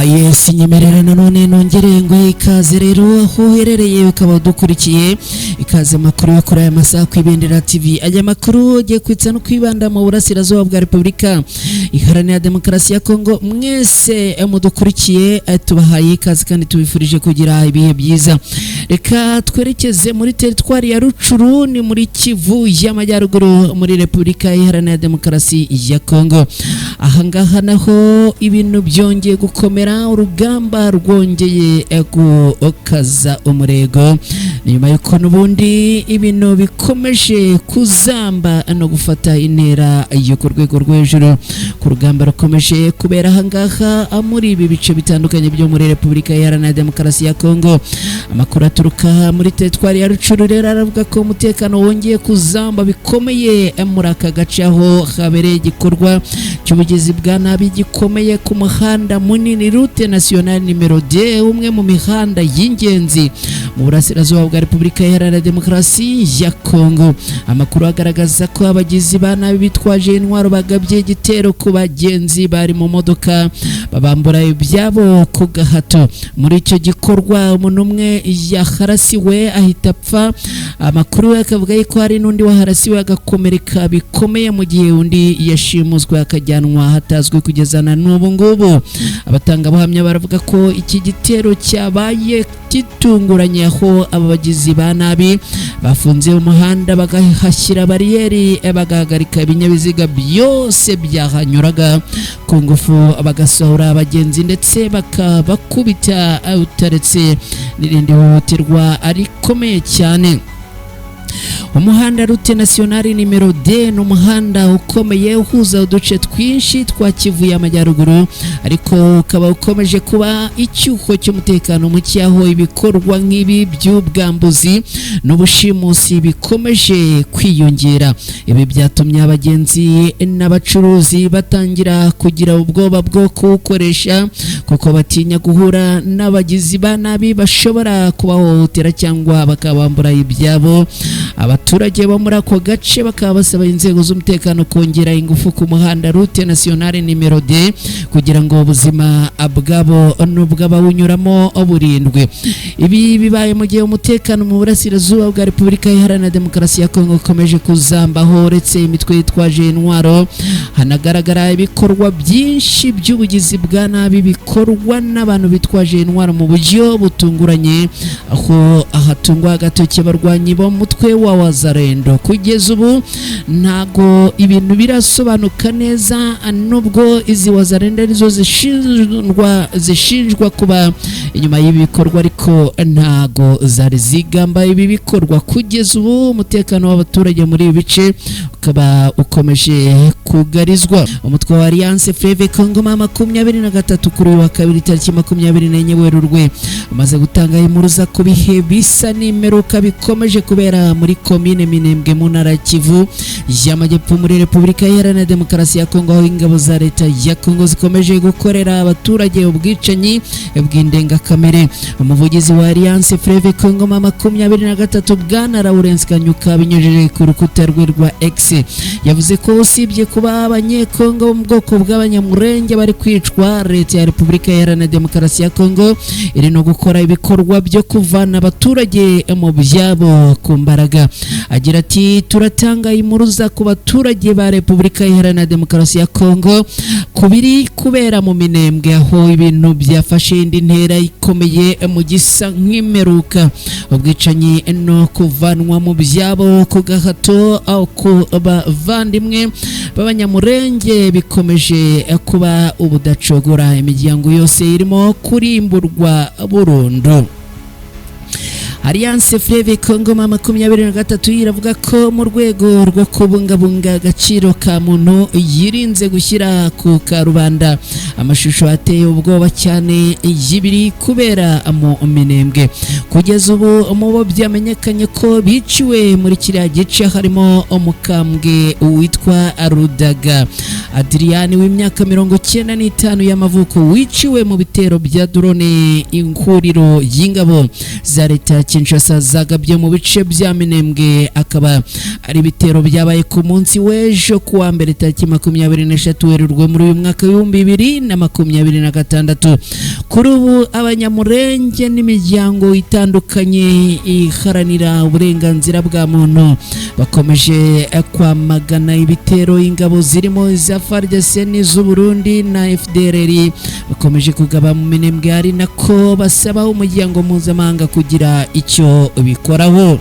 Yes, nyemerera nanone nongere ngo ikaze rero aho uherereye ukaba dukurikiye. Ikaze amakuru yo kuri aya masaha ku Ibendera TV. Aya makuru agiye kwitsa no kwibanda mu burasirazuba bwa Repubulika Iharanira Demokarasi ya Kongo. Mwese mudukurikiye, tubahaye ikaze kandi tubifurije kugira ibihe byiza. Reka twerekeze muri teritwari ya Rucuru, ni muri Kivu y'Amajyaruguru, muri Repubulika Iharanira Demokarasi ya Kongo. Ahangaha naho ibintu byongeye gukomera, urugamba rwongeye gukaza umurego nyuma y'uko n'ubundi ibintu bikomeje kuzamba no gufata intera yo ku rwego rwo hejuru ku rugamba rukomeje kubera ahangaha muri ibi bice bitandukanye byo muri Repubulika Iharanira Demokarasi ya Kongo. Amakuru aturuka muri teritwari ya Rucuru rero aravuga ko umutekano wongeye kuzamba bikomeye muri aka gace, aho habereye igikorwa cy'ubugizi bwa nabi gikomeye ku muhanda munini route nationale nimero D, umwe mu mihanda y'ingenzi mu burasirazuba bwa Repubulika Iharanira Demokarasi ya Kongo. Amakuru agaragaza ko abagizi ba nabi bitwaje intwaro bagabye igitero ku bagenzi bari mu modoka, babambura ibyabo ku gahato. Muri icyo gikorwa umuntu umwe yaharasiwe ahita apfa. Amakuru akavuga yuko hari n'undi waharasiwe agakomereka bikomeye, mu gihe undi yashimuswe akajyanwa hatazwi kugeza na n'ubu ngubu. Abatangabuhamya baravuga ko iki gitero cyabaye gitunguranye, aho aba bagizi ba nabi bafunze umuhanda, bagahashyira bariyeri, bagahagarika ibinyabiziga byose byahanyuraga ku ngufu, bagasohora abagenzi ndetse bakabakubita, utaretse n'irindi hohoterwa rikomeye cyane. Umuhanda route nationale nimero D ni umuhanda ukomeye uhuza uduce twinshi twa Kivu y'Amajyaruguru, ariko ukaba ukomeje kuba icyuho cy'umutekano muke, aho ibikorwa nk'ibi by'ubwambuzi n'ubushimusi bikomeje kwiyongera. Ibi byatumye abagenzi n'abacuruzi batangira kugira ubwoba bwo kuwukoresha, kuko batinya guhura n'abagizi ba nabi bashobora kubahohotera cyangwa bakabambura ibyabo. Abaturage bo muri ako gace bakaba basaba inzego z'umutekano kongera ingufu ku muhanda route nationale nimero D kugira ngo ubuzima bwabo n'ubw'abawunyuramo burindwe. Ibi bibaye mu gihe umutekano mu burasirazuba bwa Repubulika Iharanira Demokarasi ya Kongo ukomeje kuzambaho. Uretse imitwe yitwaje intwaro, hanagaragara ibikorwa byinshi by'ubugizi bwa nabi bikorwa n'abantu bitwaje intwaro mu buryo butunguranye, aho ahatungwa agatoki abarwanyi bo mu mutwe wa Wazalendo. Kugeza ubu ntago ibintu birasobanuka neza, nubwo izi Wazalendo arizo zishinjwa kuba inyuma y'ibi bikorwa, ariko ntago zari zigamba ibi bikorwa. Kugeza ubu umutekano w'abaturage muri ibi bice ukaba ukomeje kugarizwa. Umutwe wa Alliance Fleuve Congo 23 kuri uyu wa kabiri tariki 24 Werurwe umaze gutanga impuruza ku bihe bisa n'imperuka bikomeje kubera muri komine Minembwe mu ntara ya Kivu y'Amajyepfo muri Repubulika Iharanira Demokarasi ya Kongo, aho ingabo za leta ya Kongo zikomeje gukorera abaturage ubwicanyi bw'indengakamere. Umuvugizi wa Alliance Fleuve Congo 23, Bwana Lawrence Kanyuka, binyujije ku rukuta rwe rwa X, yavuze ko usibye kuba Abanyekongo bo mu bwoko bw'Abanyamurenge bari kwicwa, leta ya Repubulika Iharanira Demokarasi ya Kongo iri no gukora ibikorwa byo kuvana abaturage mu byabo ku mbaraga. Agira ati: "Turatanga impuruza ku baturage ba Repubulika Iharanira Demokarasi ya Kongo ku biri kubera mu Minembwe, aho ibintu byafashe indi ntera ikomeye mu gisa nk'imperuka. Ubwicanyi no kuvanwa mu byabo ku gahato ku bavandimwe b'Abanyamurenge bikomeje kuba ubudacogora. Imiryango yose irimo kurimburwa burundu." Alliance Fleuve Congo 23 iravuga ko mu rwego rwo kubungabunga agaciro ka muntu yirinze gushyira ku karubanda amashusho ateye ubwoba cyane y'ibiri kubera mu Minembwe. Kugeza ubu mu bo byamenyekanye ko biciwe muri kiriya gice harimo umukambwe witwa Rudaga Adrian w'imyaka 95 y'amavuko, wiciwe mu bitero bya drone ihuriro y'ingabo za leta ya Kinshasa zagabye mu bice bya Minembwe, akaba ari ibitero byabaye ku munsi w'ejo kuwa mbere tariki 23 Werurwe muri uyu mwaka w'2026. Kuri ubu Abanyamurenge n'imiryango itandukanye iharanira uburenganzira bwa muntu bakomeje kwamagana ibitero ingabo zirimo iza FARDC n'iz'u Burundi na FDLR bakomeje kugaba mu Minembwe, ari nako basaba umuryango mpuzamahanga kugira icyo bikoraho.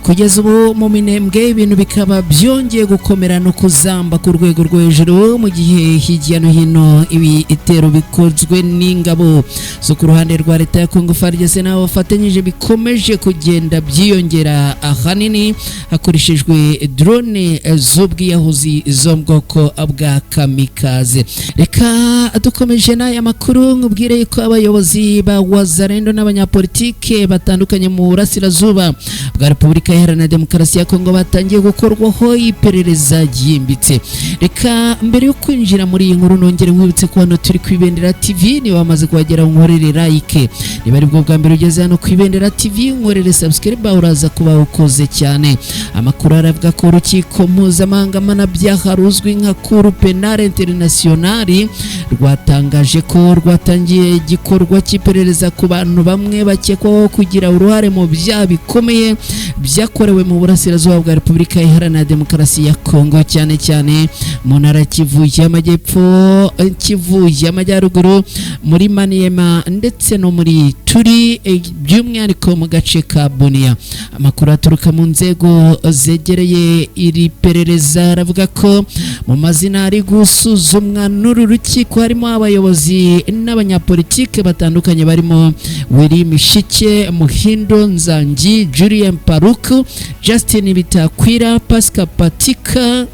Kugeza ubu mu Minembwe ibintu bikaba byongeye gukomera no kuzamba ku rwego rwo hejuru, mu gihe hirya no hino ibitero bikozwe n'ingabo zo ku ruhande rwa leta ya Congo FARDC n'abo bafatanyije bikomeje kugenda byiyongera, ahanini hakoreshejwe drone z'ubwiyahuzi zo mu bwoko bwa kamikaze. Reka dukomeje n'aya makuru, nkubwire ko abayobozi ba Wazalendo n'abanyapolitike batandukanye mu burasirazuba bwa Repubulika Iharanira Demokarasi ya Kongo batangiye gukorwaho iperereza ryimbitse. Reka mbere yo kwinjira muri iyi nkuru nongere nkwibutse ko hano turi ku Ibendera TV. Niba wamaze kuhagera, nkorere like. Niba aribwo bwa mbere ugeze hano ku Ibendera TV, nkorere subscribe, uraza kuba ukoze cyane. Amakuru aravuga ko urukiko mpuzamahanga mpanabyaha ruzwi nka Cour Pénale Internationale rwatangaje ko rwatangiye igikorwa cy'iperereza ku bantu bamwe bakekwaho kugira uruhare mu byaha bikomeye byakorewe mu burasirazuba bwa Repubulika Iharanira Demokarasi ya Kongo, cyane cyane mu ntara Kivu y'Amajyepfo, Kivu y'Amajyaruguru, muri Maniema ndetse no muri Turi, by'umwihariko mu gace ka Bunia. Amakuru aturuka mu nzego zegereye iri perereza aravuga ko mu mazina ari gusuzumwa n'uru rukiko harimo abayobozi n'abanyapolitike batandukanye barimo Willy Mishike, Muhindo Nzangi, Julien Paluku, Justin Bitakwira, Pascal Patika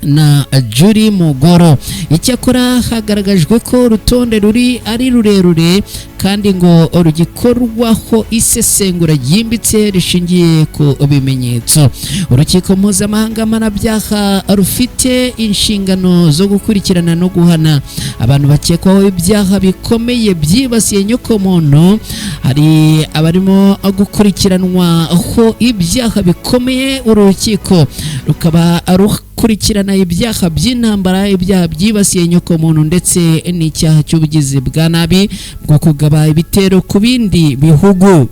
na Juri Mugoro. Icyakora hagaragajwe ko urutonde ruri ari rurerure kandi ngo rugikorwaho isesengura ryimbitse rishingiye ku bimenyetso. Urukiko mpuzamahanga mpanabyaha rufite inshingano zo gukurikirana no guhana abantu bakekwaho ibyaha bikomeye byibasiye inyokomuntu. Hari abarimo gukurikiranwaho ibyaha bikomeye, uru rukiko rukaba rukurikirana ibyaha by'intambara, ibyaha byibasiye inyokomuntu ndetse n'icyaha cy'ubugizi bwa nabi bwo kugaba ibitero ku bindi bihugu.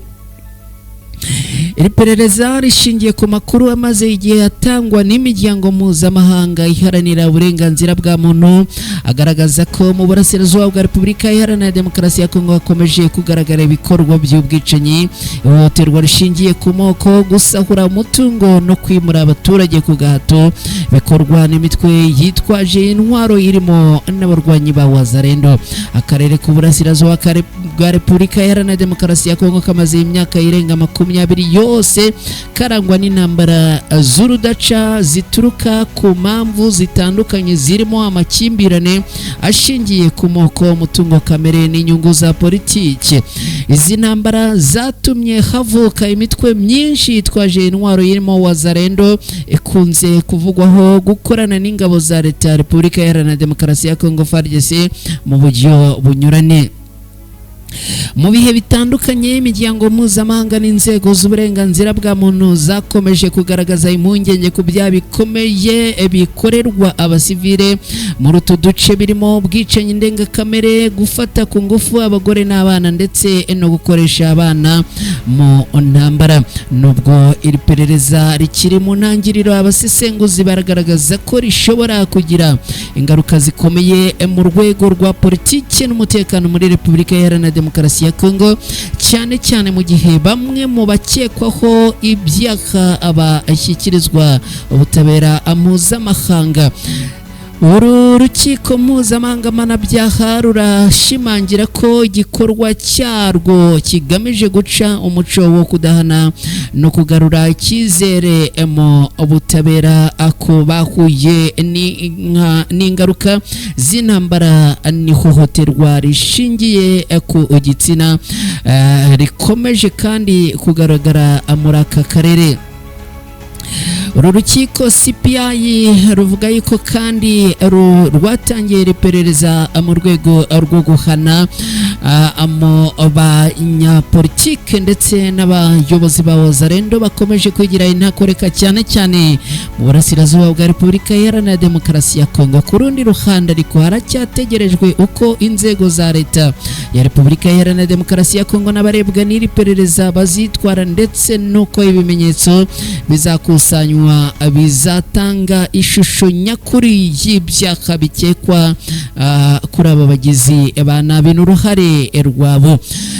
Iri perereza rishingiye ku makuru amaze igihe atangwa n'imiryango mpuzamahanga iharanira uburenganzira bwa muntu, agaragaza ko mu burasirazuba bwa Repubulika Iharanira Demokarasi ya Kongo hakomeje kugaragara ibikorwa by'ubwicanyi, ihohoterwa rishingiye ku moko, gusahura umutungo no kwimura abaturage ku gahato bikorwa n'imitwe yitwaje intwaro irimo n'abarwanyi ba Wazalendo. Akarere k'uburasirazuba bwa Repubulika Iharanira Demokarasi ya Kongo kamaze imyaka irenga 20 yose karangwa n'intambara z'urudaca zituruka ku mpamvu zitandukanye zirimo amakimbirane ashingiye ku moko, umutungo kamere n'inyungu za politiki. Izi ntambara zatumye havuka imitwe myinshi yitwaje intwaro irimo Wazalendo, ikunze kuvugwaho gukorana n'ingabo za leta ya Repubulika Iharanira Demokarasi ya Kongo FARDC mu buryo bunyuranye. Mu bihe bitandukanye, imiryango mpuzamahanga n'inzego z'uburenganzira bwa muntu zakomeje kugaragaza impungenge ku byaha bikomeye bikorerwa abasivile muri utu duce, birimo ubwicanyi ndengakamere, gufata ku ngufu abagore n'abana ndetse no gukoresha abana mu ntambara. Nubwo iri perereza rikiri mu ntangiriro, abasesenguzi baragaragaza ko rishobora kugira ingaruka zikomeye mu rwego rwa politiki n'umutekano muri Repubulika Iharanira Demokarasi ya Kongo, cyane cyane mu gihe bamwe mu bakekwaho ibyaha abashyikirizwa ubutabera mpuzamahanga. Uru rukiko mpuzamahanga mpanabyaha rurashimangira ko igikorwa cyarwo kigamije guca umuco wo kudahana no kugarura icyizere mu butabera ku bahuye n'ingaruka z'intambara n'ihohoterwa rishingiye ku gitsina rikomeje kandi kugaragara muri aka karere. Uru rukiko CPI ruvuga yuko kandi rwatangiye iperereza mu rwego rwo guhana mu banyapolitike ndetse n'abayobozi ba Wazalendo bakomeje kwigira intakoreka cyane cyane mu burasirazuba bwa Repubulika Iharanira Demokarasi ya Kongo. Ku rundi ruhande ariko haracyategerejwe uko inzego za leta ya Repubulika Iharanira Demokarasi ya Kongo n'abarebwa n'iri perereza bazitwara, ndetse n'uko ibimenyetso bizakusanywa bizatanga ishusho nyakuri y'ibyaha bikekwa kuri aba bagizi ba nabi n'uruhare rwabo.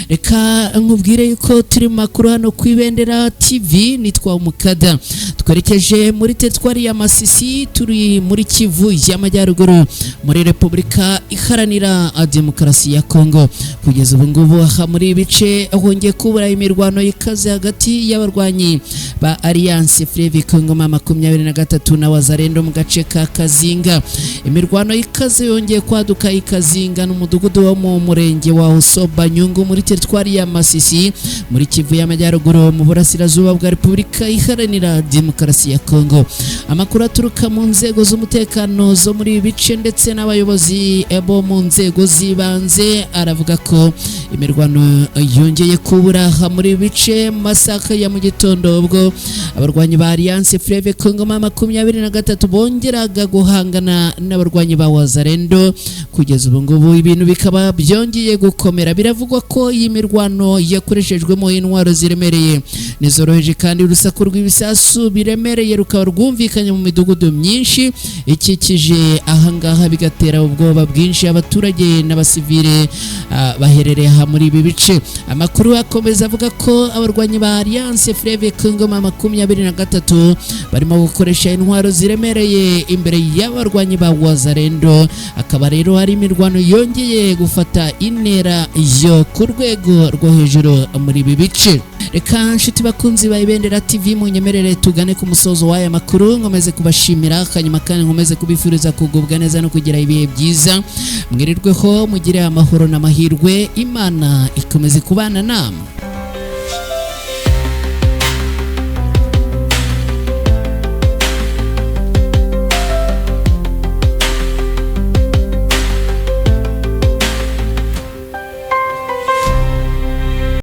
Reka nkubwire yuko turi mu makuru hano ku Ibendera TV, nitwa Umukada. Twerekeje muri teritwari ya Masisi, turi muri Kivu y'Amajyaruguru muri Repubulika Iharanira Demokarasi ya Kongo. Kugeza ubu ngubu aha muri ibice hongeye kubura imirwano ikaze hagati y'abarwanyi ba Alliance Fleuve Congo M23 na Wazalendo mu gace ka Kazinga. Imirwano ikaze yongeye kwaduka ikazinga n'umudugudu wo mu murenge wa Usoba Nyungu muri teritwari ya Masisi muri Kivu y'Amajyaruguru mu burasirazuba bwa Repubulika Iharanira Demokarasi ya Kongo. Amakuru aturuka mu nzego z'umutekano zo muri ibi bice ndetse n'abayobozi bo mu nzego z'ibanze aravuga ko imirwano yongeye kubura muri ibi bice mu masaha ya mu gitondo, ubwo abarwanyi ba Alliance Fleuve Congo M23 bongeraga guhangana n'abarwanyi ba Wazalendo. Kugeza ubu ngubu ibintu bikaba byongeye gukomera. Biravugwa ko iyi mirwano yakoreshejwemo intwaro ziremereye nizoroheje, kandi urusaku rw'ibisasu biremereye rukaba rwumvikanye mu midugudu myinshi ikikije ahangaha, bigatera ubwoba bwinshi abaturage n'abasivile baherereye aha muri ibi bice. Amakuru akomeza avuga ko abarwanyi ba Alliance Fleuve Congo M23 barimo gukoresha intwaro ziremereye imbere y'abarwanyi ba Wazalendo, akaba rero hari imirwano yongeye gufata intera yo ku rwego rwo hejuru muri ibi bice. Reka nshuti bakunzi ba Ibendera TV munyemerere tugane ku musozo w'aya makuru, nkomeze kubashimira hanyuma kandi nkomeze kubifuriza kugubwa neza no kugira ibihe byiza. Mwirirweho mugire amahoro n'amahirwe, Imana ikomeze kubana namwe.